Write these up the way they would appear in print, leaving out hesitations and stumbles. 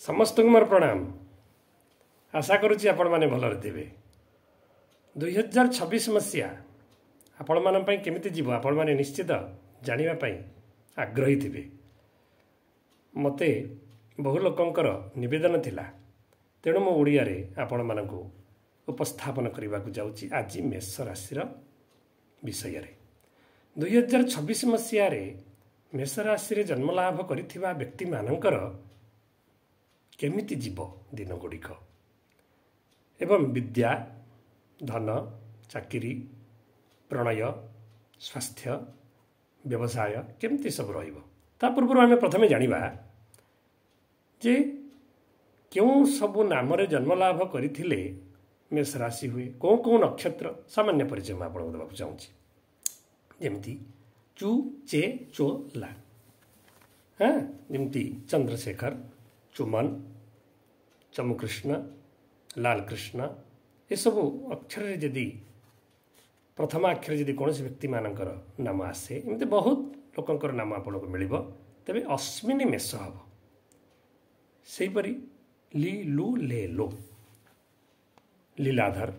ସମସ୍ତଙ୍କୁ ମୋର ପ୍ରଣାମ। ଆଶା କରୁଛି ଆପଣମାନେ ଭଲରେ ଥିବେ। 2026 ମସିହା ଆପଣମାନଙ୍କ ପାଇଁ କେମିତି ଯିବ, ଆପଣମାନେ ନିଶ୍ଚିତ ଜାଣିବା ପାଇଁ ଆଗ୍ରହୀ ଥିବେ। ମୋତେ ବହୁ ଲୋକଙ୍କର ନିବେଦନ ଥିଲା, ତେଣୁ ମୁଁ ଓଡ଼ିଆରେ ଆପଣମାନଙ୍କୁ ଉପସ୍ଥାପନ କରିବାକୁ ଯାଉଛି ଆଜି ମେଷ ରାଶିର ବିଷୟରେ। 2026 ମସିହାରେ ମେଷ ରାଶିରେ ଜନ୍ମଲାଭ କରିଥିବା ବ୍ୟକ୍ତିମାନଙ୍କର କେମିତି ଯିବ ଦିନଗୁଡ଼ିକ ଏବଂ ବିଦ୍ୟା, ଧନ, ଚାକିରି, ପ୍ରଣୟ, ସ୍ୱାସ୍ଥ୍ୟ, ବ୍ୟବସାୟ କେମିତି ସବୁ ରହିବ, ତା ପୂର୍ବରୁ ଆମେ ପ୍ରଥମେ ଜାଣିବା ଯେ କେଉଁ ସବୁ ନାମରେ ଜନ୍ମଲାଭ କରିଥିଲେ ମେଷ ରାଶି ହୁଏ, କେଉଁ କେଉଁ ନକ୍ଷତ୍ର। ସାମାନ୍ୟ ପରିଚୟ ମୁଁ ଆପଣଙ୍କୁ ଦେବାକୁ ଚାହୁଁଛି। ଯେମିତି ଚୁ, ଚେ, ଚୋ, ଲା, ହଁ, ଯେମିତି ଚନ୍ଦ୍ରଶେଖର, ଚୁମନ, ଚମୁକୃଷ୍ଣ, ଲାଲକୃଷ୍ଣ, ଏସବୁ ଅକ୍ଷରରେ ଯଦି ପ୍ରଥମ ଅକ୍ଷର ଯଦି କୌଣସି ବ୍ୟକ୍ତିମାନଙ୍କର ନାମ ଆସେ, ଏମିତି ବହୁତ ଲୋକଙ୍କର ନାମ ଆପଣଙ୍କୁ ମିଳିବ, ତେବେ ଅଶ୍ବିନୀ ମେଷ ହେବ। ସେହିପରି ଲି, ଲୁ, ଲେ, ଲୋ, ଲୀଲାଧର,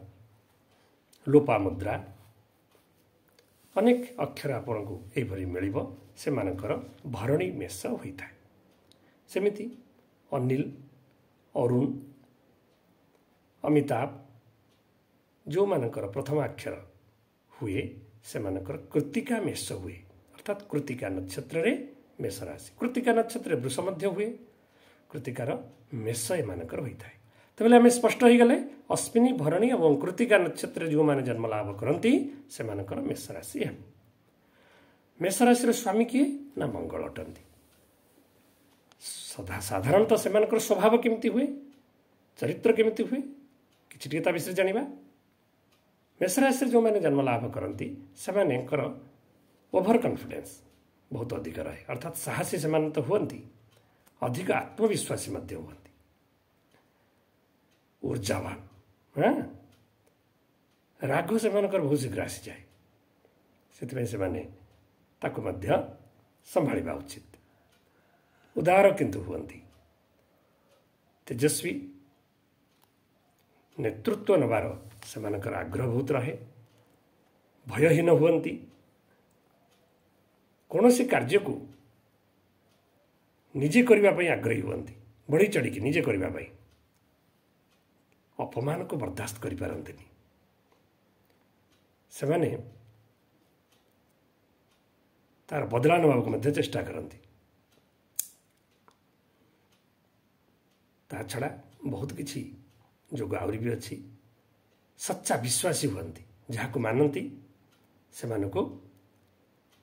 ଲୋପାମୁଦ୍ରା, ଅନେକ ଅକ୍ଷର ଆପଣଙ୍କୁ ଏହିପରି ମିଳିବ, ସେମାନଙ୍କର ଭରଣୀ ମେଷ ହୋଇଥାଏ। ସେମିତି ଅନିଲ, ଅରୁଣ, ଅମିତାଭ, ଯେଉଁମାନଙ୍କର ପ୍ରଥମ ଅକ୍ଷର ହୁଏ ସେମାନଙ୍କର କୃତିକା ମେଷ ହୁଏ, ଅର୍ଥାତ୍ କୃତିକା ନକ୍ଷତ୍ରରେ ମେଷ ରାଶି। କୃତିକା ନକ୍ଷତ୍ରରେ ବୃଷ ମଧ୍ୟ ହୁଏ, କୃତିକାର ମେଷ ଏମାନଙ୍କର ହୋଇଥାଏ। ତେବେ ଆମେ ସ୍ପଷ୍ଟ ହୋଇଗଲେ, ଅଶ୍ବିନୀ, ଭରଣୀ ଏବଂ କୃତିକା ନକ୍ଷତ୍ରରେ ଯେଉଁମାନେ ଜନ୍ମଲାଭ କରନ୍ତି ସେମାନଙ୍କର ମେଷ ରାଶି ହେବ। ମେଷ ରାଶିର ସ୍ୱାମୀ କିଏ ନା ମଙ୍ଗଳ ଅଟନ୍ତି। ସାଧାରଣତଃ ସେମାନଙ୍କର ସ୍ୱଭାବ କେମିତି ହୁଏ, ଚରିତ୍ର କେମିତି ହୁଏ, କିଛି ଟିକେ ତା ବିଷୟରେ ଜାଣିବା। ମେଷ ରାଶିରେ ଯେଉଁମାନେ ଜନ୍ମଲାଭ କରନ୍ତି ସେମାନଙ୍କର ଓଭର କନଫିଡେନ୍ସ ବହୁତ ଅଧିକ ରହେ, ଅର୍ଥାତ୍ ସାହସୀ ସେମାନେ ତ ହୁଅନ୍ତି, ଅଧିକ ଆତ୍ମବିଶ୍ୱାସୀ ମଧ୍ୟ ହୁଅନ୍ତି, ଉର୍ଜାବାନ, ହଁ, ରାଗ ସେମାନଙ୍କର ବହୁତ ଶୀଘ୍ର ଆସିଯାଏ, ସେଥିପାଇଁ ସେମାନେ ତାକୁ ମଧ୍ୟ ସମ୍ଭାଳିବା ଉଚିତ। ଉଦାର କିନ୍ତୁ ହୁଅନ୍ତି, ତେଜସ୍ୱୀ, ନେତୃତ୍ୱ ନେବାର ସେମାନଙ୍କର ଆଗ୍ରହ ବହୁତ ରହେ, ଭୟହୀନ ହୁଅନ୍ତି, କୌଣସି କାର୍ଯ୍ୟକୁ ନିଜେ କରିବା ପାଇଁ ଆଗ୍ରହୀ ହୁଅନ୍ତି, ବଢ଼ି ଚଢ଼ିକି ନିଜେ କରିବା ପାଇଁ, ଅପମାନକୁ ବରଦାସ୍ତ କରିପାରନ୍ତିନି। ସେମାନେ ତାର ବଦଳା ନେବାକୁ ମଧ୍ୟ ଚେଷ୍ଟା କରନ୍ତି। ତା ଛଡ଼ା ବହୁତ କିଛି ଯୋଗ ଆହୁରି ବି ଅଛି। ସଚ୍ଚା ବିଶ୍ୱାସୀ ହୁଅନ୍ତି, ଯାହାକୁ ମାନନ୍ତି ସେମାନଙ୍କୁ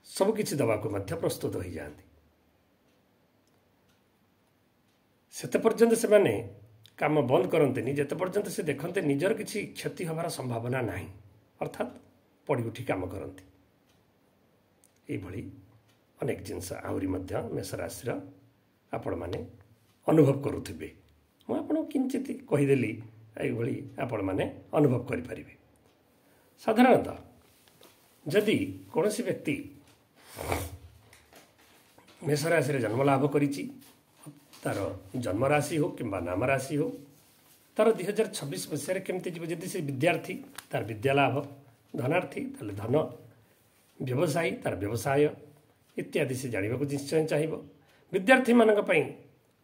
ସବୁକିଛି ଦେବାକୁ ମଧ୍ୟ ପ୍ରସ୍ତୁତ ହୋଇଯାଆନ୍ତି। ସେତେ ପର୍ଯ୍ୟନ୍ତ ସେମାନେ କାମ ବନ୍ଦ କରନ୍ତିନି ଯେତେ ପର୍ଯ୍ୟନ୍ତ ସେ ଦେଖନ୍ତି ନିଜର କିଛି କ୍ଷତି ହେବାର ସମ୍ଭାବନା ନାହିଁ, ଅର୍ଥାତ୍ ପଡ଼ି ଉଠି କାମ କରନ୍ତି। ଏଇଭଳି ଅନେକ ଜିନିଷ ଆହୁରି ମଧ୍ୟ ମେଷ ରାଶିର ଆପଣମାନେ ଅନୁଭବ କରୁଥିବେ। ମୁଁ ଆପଣଙ୍କୁ କିଞ୍ଚିତ କହିଦେଲି, ଏଇଭଳି ଆପଣମାନେ ଅନୁଭବ କରିପାରିବେ। ସାଧାରଣତଃ ଯଦି କୌଣସି ବ୍ୟକ୍ତି ମେଷ ରାଶିରେ ଜନ୍ମଲାଭ କରିଛି, ତାର ଜନ୍ମରାଶି ହେଉ କିମ୍ବା ନାମ ରାଶି ହେଉ, ତାର 2026 ମସିହାରେ କେମିତି ଯିବ? ଯଦି ସେ ବିଦ୍ୟାର୍ଥୀ ତାର ବିଦ୍ୟା ଲାଭ, ଧନାର୍ଥୀ ତାହେଲେ ଧନ, ବ୍ୟବସାୟୀ ତାର ବ୍ୟବସାୟ ଇତ୍ୟାଦି ସେ ଜାଣିବାକୁ ନିଶ୍ଚୟ ଚାହିଁବ। ବିଦ୍ୟାର୍ଥୀମାନଙ୍କ ପାଇଁ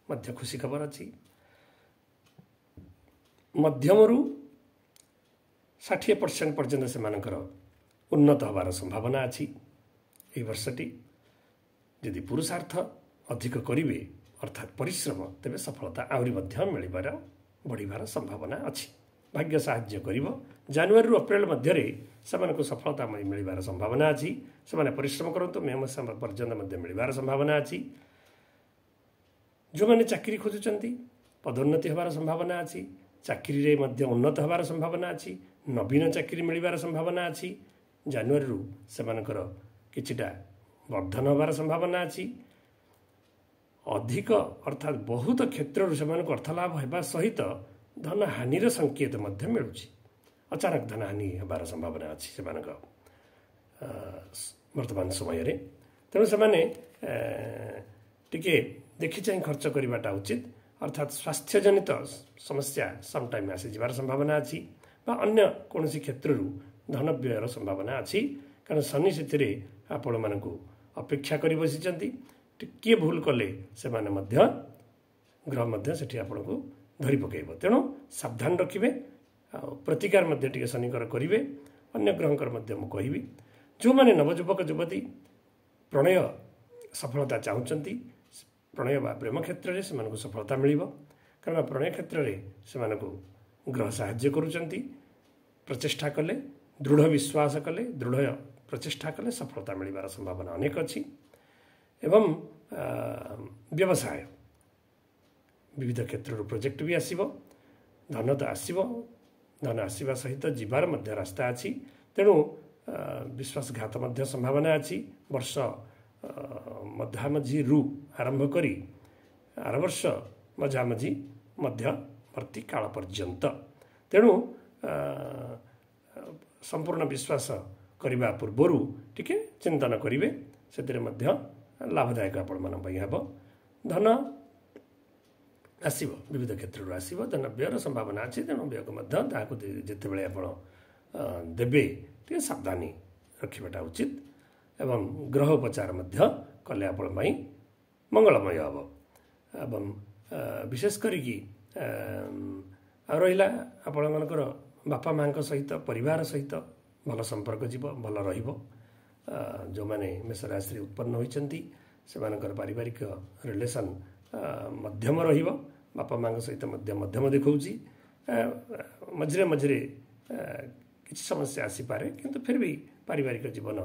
ମଧ୍ୟ ଖୁସି ଖବର ଅଛି। ମଧ୍ୟମରୁ 60% ପର୍ଯ୍ୟନ୍ତ ସେମାନଙ୍କର ଉନ୍ନତ ହେବାର ସମ୍ଭାବନା ଅଛି ଏହି ବର୍ଷଟି। ଯଦି ପୁରୁଷାର୍ଥ ଅଧିକ କରିବେ, ଅର୍ଥାତ୍ ପରିଶ୍ରମ, ତେବେ ସଫଳତା ଆହୁରି ମଧ୍ୟ ମିଳିବାର ବଢ଼ିବାର ସମ୍ଭାବନା ଅଛି। ଭାଗ୍ୟ ସାହାଯ୍ୟ କରିବ। ଜାନୁଆରୀରୁ ଅପ୍ରିଲ ମଧ୍ୟରେ ସେମାନଙ୍କୁ ସଫଳତା ମିଳିବାର ସମ୍ଭାବନା ଅଛି। ସେମାନେ ପରିଶ୍ରମ କରନ୍ତୁ, ମେ ମାସ ପର୍ଯ୍ୟନ୍ତ ମଧ୍ୟ ମିଳିବାର ସମ୍ଭାବନା ଅଛି। ଯେଉଁମାନେ ଚାକିରି ଖୋଜୁଛନ୍ତି ପଦୋନ୍ନତି ହେବାର ସମ୍ଭାବନା ଅଛି, ଚାକିରିରେ ମଧ୍ୟ ଉନ୍ନତ ହେବାର ସମ୍ଭାବନା ଅଛି, ନବୀନ ଚାକିରି ମିଳିବାର ସମ୍ଭାବନା ଅଛି। ଜାନୁଆରୀରୁ ସେମାନଙ୍କର କିଛିଟା ବର୍ଦ୍ଧନ ହେବାର ସମ୍ଭାବନା ଅଛି। ଅଧିକ ଅର୍ଥାତ୍ ବହୁତ କ୍ଷେତ୍ରରୁ ସେମାନଙ୍କୁ ଅର୍ଥଲାଭ ହେବା ସହିତ ଧନହାନିର ସଂକେତ ମଧ୍ୟ ମିଳୁଛି। ଅଚାନକ ଧନହାନି ହେବାର ସମ୍ଭାବନା ଅଛି ସେମାନଙ୍କ ବର୍ତ୍ତମାନ ସମୟରେ। ତେଣୁ ସେମାନେ ଟିକେ ଦେଖି ଚାହିଁ ଖର୍ଚ୍ଚ କରିବାଟା ଉଚିତ। ଅର୍ଥାତ୍ ସ୍ୱାସ୍ଥ୍ୟଜନିତ ସମସ୍ୟା ସମଟାଇମ୍ ଆସିଯିବାର ସମ୍ଭାବନା ଅଛି ବା ଅନ୍ୟ କୌଣସି କ୍ଷେତ୍ରରୁ ଧନ ବ୍ୟୟର ସମ୍ଭାବନା ଅଛି। କାରଣ ଶନି ସେଥିରେ ଆପଣମାନଙ୍କୁ ଅପେକ୍ଷା କରି ବସିଛନ୍ତି। ଟିକିଏ ଭୁଲ କଲେ ସେମାନେ ମଧ୍ୟ ଗ୍ରହ ମଧ୍ୟ ସେଠି ଆପଣଙ୍କୁ ଧରି ପକାଇବ। ତେଣୁ ସାବଧାନ ରଖିବେ ଆଉ ପ୍ରତିକାର ମଧ୍ୟ ଟିକେ ଶନିଙ୍କର କରିବେ। ଅନ୍ୟ ଗ୍ରହଙ୍କର ମଧ୍ୟ ମୁଁ କହିବି। ଯେଉଁମାନେ ନବଯୁବକ ଯୁବତୀ ପ୍ରଣୟ ସଫଳତା ଚାହୁଁଛନ୍ତି, ପ୍ରଣୟ ବା ପ୍ରେମ କ୍ଷେତ୍ରରେ ସେମାନଙ୍କୁ ସଫଳତା ମିଳିବ। କାରଣ ପ୍ରଣୟ କ୍ଷେତ୍ରରେ ସେମାନଙ୍କୁ ଗ୍ରହ ସାହାଯ୍ୟ କରୁଛନ୍ତି। ପ୍ରଚେଷ୍ଟା କଲେ, ଦୃଢ଼ ବିଶ୍ୱାସ କଲେ, ଦୃଢ଼ ପ୍ରଚେଷ୍ଟା କଲେ ସଫଳତା ମିଳିବାର ସମ୍ଭାବନା ଅନେକ ଅଛି। ଏବଂ ବ୍ୟବସାୟ ବିବିଧ କ୍ଷେତ୍ରରୁ ପ୍ରୋଜେକ୍ଟ ବି ଆସିବ, ଧନ ତ ଆସିବ, ଧନ ଆସିବା ସହିତ ଯିବାର ମଧ୍ୟ ରାସ୍ତା ଅଛି। ତେଣୁ ବିଶ୍ୱାସଘାତ ମଧ୍ୟ ସମ୍ଭାବନା ଅଛି। ବର୍ଷ ମଝାମଝିରୁ ଆରମ୍ଭ କରି ଆର ବର୍ଷ ମଝାମଝି ମଧ୍ୟବର୍ତ୍ତୀ କାଳ ପର୍ଯ୍ୟନ୍ତ। ତେଣୁ ସମ୍ପୂର୍ଣ୍ଣ ବିଶ୍ୱାସ କରିବା ପୂର୍ବରୁ ଟିକେ ଚିନ୍ତନ କରିବେ, ସେଥିରେ ମଧ୍ୟ ଲାଭଦାୟକ ଆପଣମାନଙ୍କ ପାଇଁ ହେବ। ଧନ ଆସିବ, ବିବିଧ କ୍ଷେତ୍ରରୁ ଆସିବ, ଧନ ବ୍ୟୟର ସମ୍ଭାବନା ଅଛି। ତେଣୁ ବ୍ୟୟକୁ ମଧ୍ୟ ତାହାକୁ ଯେତେବେଳେ ଆପଣ ଦେବେ ଟିକେ ସାବଧାନୀ ରଖିବାଟା ଉଚିତ। ଏବଂ ଗ୍ରହ ଉପଚାର ମଧ୍ୟ କଲେ ଆପଣ ପାଇଁ ମଙ୍ଗଳମୟ ହେବ। ଏବଂ ବିଶେଷ କରିକି ଆଉ ରହିଲା ଆପଣମାନଙ୍କର ବାପା ମାଆଙ୍କ ସହିତ, ପରିବାର ସହିତ ଭଲ ସମ୍ପର୍କ ଯିବ, ଭଲ ରହିବ। ଯେଉଁମାନେ ମେଷ ରାଶିରେ ଉତ୍ପନ୍ନ ହୋଇଛନ୍ତି ସେମାନଙ୍କର ପାରିବାରିକ ରିଲେସନ୍ ମଧ୍ୟମ ରହିବ। ବାପା ମାଆଙ୍କ ସହିତ ମଧ୍ୟ ମଧ୍ୟମ ଦେଖାଉଛି। ମଝିରେ ମଝିରେ କିଛି ସମସ୍ୟା ଆସିପାରେ, କିନ୍ତୁ ଫିର୍ ବି ପାରିବାରିକ ଜୀବନ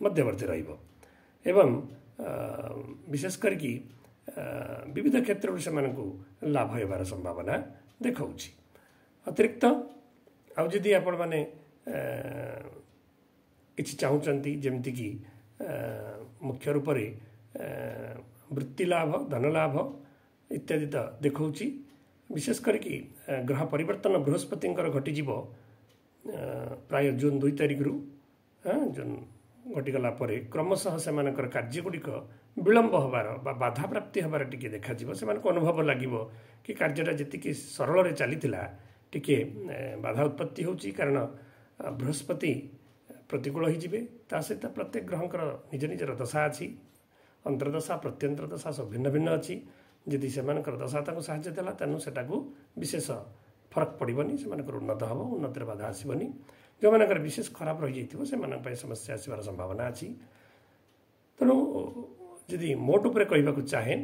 ମଧ୍ୟବର୍ତ୍ତୀ ରହିବ। ଏବଂ ବିଶେଷ କରିକି ବିବିଧ କ୍ଷେତ୍ରରୁ ସେମାନଙ୍କୁ ଲାଭ ହେବାର ସମ୍ଭାବନା ଦେଖାଉଛି। ଅତିରିକ୍ତ ଆଉ ଯଦି ଆପଣମାନେ କିଛି ଚାହୁଁଛନ୍ତି, ଯେମିତିକି ମୁଖ୍ୟ ରୂପରେ ବୃତ୍ତି ଲାଭ, ଧନ ଲାଭ ଇତ୍ୟାଦି ତ ଦେଖାଉଛି। ବିଶେଷ କରିକି ଗ୍ରହ ପରିବର୍ତ୍ତନ ବୃହସ୍ପତିଙ୍କର ଘଟିଯିବ ପ୍ରାୟ ଜୁନ୍ 2 ତାରିଖରୁ। ଜୁନ୍ ଘଟିଗଲା ପରେ କ୍ରମଶଃ ସେମାନଙ୍କର କାର୍ଯ୍ୟଗୁଡ଼ିକ ବିଳମ୍ବ ହେବାର ବା ବାଧାପ୍ରାପ୍ତି ହେବାର ଟିକେ ଦେଖାଯିବ। ସେମାନଙ୍କୁ ଅନୁଭବ ଲାଗିବ କି କାର୍ଯ୍ୟଟା ଯେତିକି ସରଳରେ ଚାଲିଥିଲା ଟିକେ ବାଧା ଉତ୍ପତ୍ତି ହେଉଛି। କାରଣ ବୃହସ୍ପତି ପ୍ରତିକୂଳ ହୋଇଯିବେ। ତା ସହିତ ପ୍ରତ୍ୟେକ ଗ୍ରହଙ୍କର ନିଜ ନିଜର ଦଶା ଅଛି, ଅନ୍ତର୍ଦଶା ପ୍ରତ୍ୟନ୍ତର ଦଶା ସବୁ ଭିନ୍ନ ଭିନ୍ନ ଅଛି। ଯଦି ସେମାନଙ୍କର ଦଶା ତାଙ୍କୁ ସାହାଯ୍ୟ ଦେଲା ତେଣୁ ସେଟାକୁ ବିଶେଷ ଫରକ ପଡ଼ିବନି, ସେମାନଙ୍କର ଉନ୍ନତ ହେବ, ଉନ୍ନତିରେ ବାଧା ଆସିବନି। ଯେଉଁମାନଙ୍କର ବିଶେଷ ଖରାପ ରହିଯାଇଥିବ ସେମାନଙ୍କ ପାଇଁ ସମସ୍ୟା ଆସିବାର ସମ୍ଭାବନା ଅଛି। ତେଣୁ ଯଦି ମୋଟ ଉପରେ କହିବାକୁ ଚାହେଁ,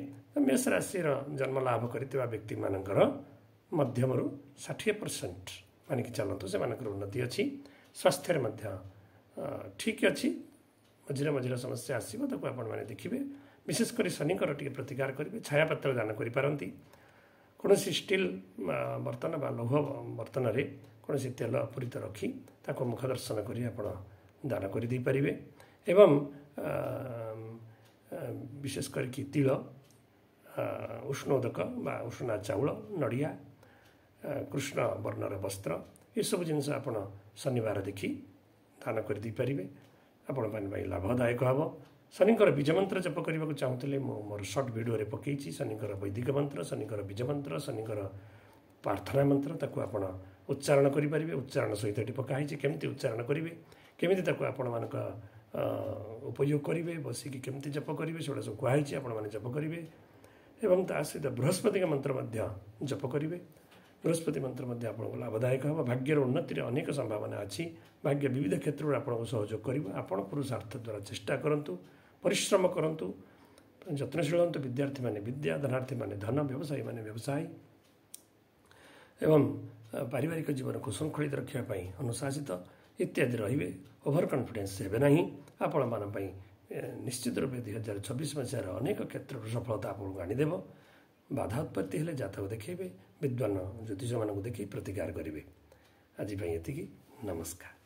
ମେଷ ରାଶିର ଜନ୍ମ ଲାଭ କରିଥିବା ବ୍ୟକ୍ତିମାନଙ୍କର ମଧ୍ୟମରୁ 60% ମାନିକି ଚାଲନ୍ତୁ ସେମାନଙ୍କର ଉନ୍ନତି ଅଛି। ସ୍ୱାସ୍ଥ୍ୟରେ ମଧ୍ୟ ଠିକ୍ ଅଛି, ମଝିରେ ମଝିରେ ସମସ୍ୟା ଆସିବ, ତାକୁ ଆପଣମାନେ ଦେଖିବେ। ବିଶେଷ କରି ଶନିଙ୍କର ଟିକେ ପ୍ରତିକାର କରିବେ, ଛାୟାପତ୍ର ଦାନ କରିପାରନ୍ତି। କୌଣସି ଷ୍ଟିଲ୍ ବର୍ତ୍ତନ ବା ଲୌହ ବର୍ତ୍ତନରେ କୌଣସି ତେଲ ପୂରିତ ରଖି ତାକୁ ମୁଖ ଦର୍ଶନ କରି ଆପଣ ଦାନ କରିଦେଇପାରିବେ। ଏବଂ ବିଶେଷ କରିକି ତିଳ, ଉଷ୍ଣୋଦକ ବା ଉଷୁନା ଚାଉଳ, ନଡ଼ିଆ, କୃଷ୍ଣ ବର୍ଣ୍ଣର ବସ୍ତ୍ର, ଏସବୁ ଜିନିଷ ଆପଣ ଶନିବାର ଦେଖି ଦାନ କରିଦେଇପାରିବେ। ଆପଣଙ୍କ ପାଇଁ ଲାଭଦାୟକ ହେବ। ଶନିଙ୍କର ବୀଜମନ୍ତ୍ର ଜପ କରିବାକୁ ଚାହୁଁଥିଲେ ମୁଁ ମୋର ସର୍ଟ ଭିଡ଼ିଓରେ ପକାଇଛି ଶନିଙ୍କର ବୈଦିକ ମନ୍ତ୍ର, ଶନିଙ୍କର ବୀଜମନ୍ତ୍ର, ଶନିଙ୍କର ପ୍ରାର୍ଥନା ମନ୍ତ୍ର, ତାକୁ ଆପଣ ଉଚ୍ଚାରଣ କରିପାରିବେ। ଉଚ୍ଚାରଣ ସହିତ ଏଠି ପକା ହେଇଛି କେମିତି ଉଚ୍ଚାରଣ କରିବେ, କେମିତି ତାକୁ ଆପଣମାନଙ୍କ ଉପଯୋଗ କରିବେ, ବସିକି କେମିତି ଜପ କରିବେ, ସେଗୁଡ଼ା ସବୁ କୁହାହେଇଛି। ଆପଣମାନେ ଜପ କରିବେ। ଏବଂ ତା ସହିତ ବୃହସ୍ପତିଙ୍କ ମନ୍ତ୍ର ମଧ୍ୟ ଜପ କରିବେ। ବୃହସ୍ପତି ମନ୍ତ୍ର ମଧ୍ୟ ଆପଣଙ୍କୁ ଲାଭଦାୟକ ହେବ। ଭାଗ୍ୟର ଉନ୍ନତିରେ ଅନେକ ସମ୍ଭାବନା ଅଛି। ଭାଗ୍ୟ ବିବିଧ କ୍ଷେତ୍ରରୁ ଆପଣଙ୍କୁ ସହଯୋଗ କରିବ। ଆପଣ ପୁରୁଷାର୍ଥ ଦ୍ୱାରା ଚେଷ୍ଟା କରନ୍ତୁ, ପରିଶ୍ରମ କରନ୍ତୁ, ଯତ୍ନଶୀଳ ହୁଅନ୍ତୁ। ବିଦ୍ୟାର୍ଥୀମାନେ ବିଦ୍ୟା, ଧନାର୍ଥୀମାନେ ଧନ, ବ୍ୟବସାୟୀମାନେ ବ୍ୟବସାୟ, ଏବଂ ପାରିବାରିକ ଜୀବନକୁ ଶୃଙ୍ଖଳିତ ରଖିବା ପାଇଁ ଅନୁଶାସିତ ଇତ୍ୟାଦି ରହିବେ। ଓଭର କନଫିଡେନ୍ସ ହେବେ ନାହିଁ। ଆପଣମାନଙ୍କ ପାଇଁ ନିଶ୍ଚିତ ରୂପେ 2026 ମସିହାର ଅନେକ କ୍ଷେତ୍ରରୁ ସଫଳତା ଆପଣଙ୍କୁ ଆଣିଦେବ। ବାଧା ଉତ୍ପତ୍ତି ହେଲେ ଜାତକ ଦେଖାଇବେ, ବିଦ୍ୱାନ ଜ୍ୟୋତିଷମାନଙ୍କୁ ଦେଖି ପ୍ରତିକାର କରିବେ। ଆଜି ପାଇଁ ଏତିକି, ନମସ୍କାର।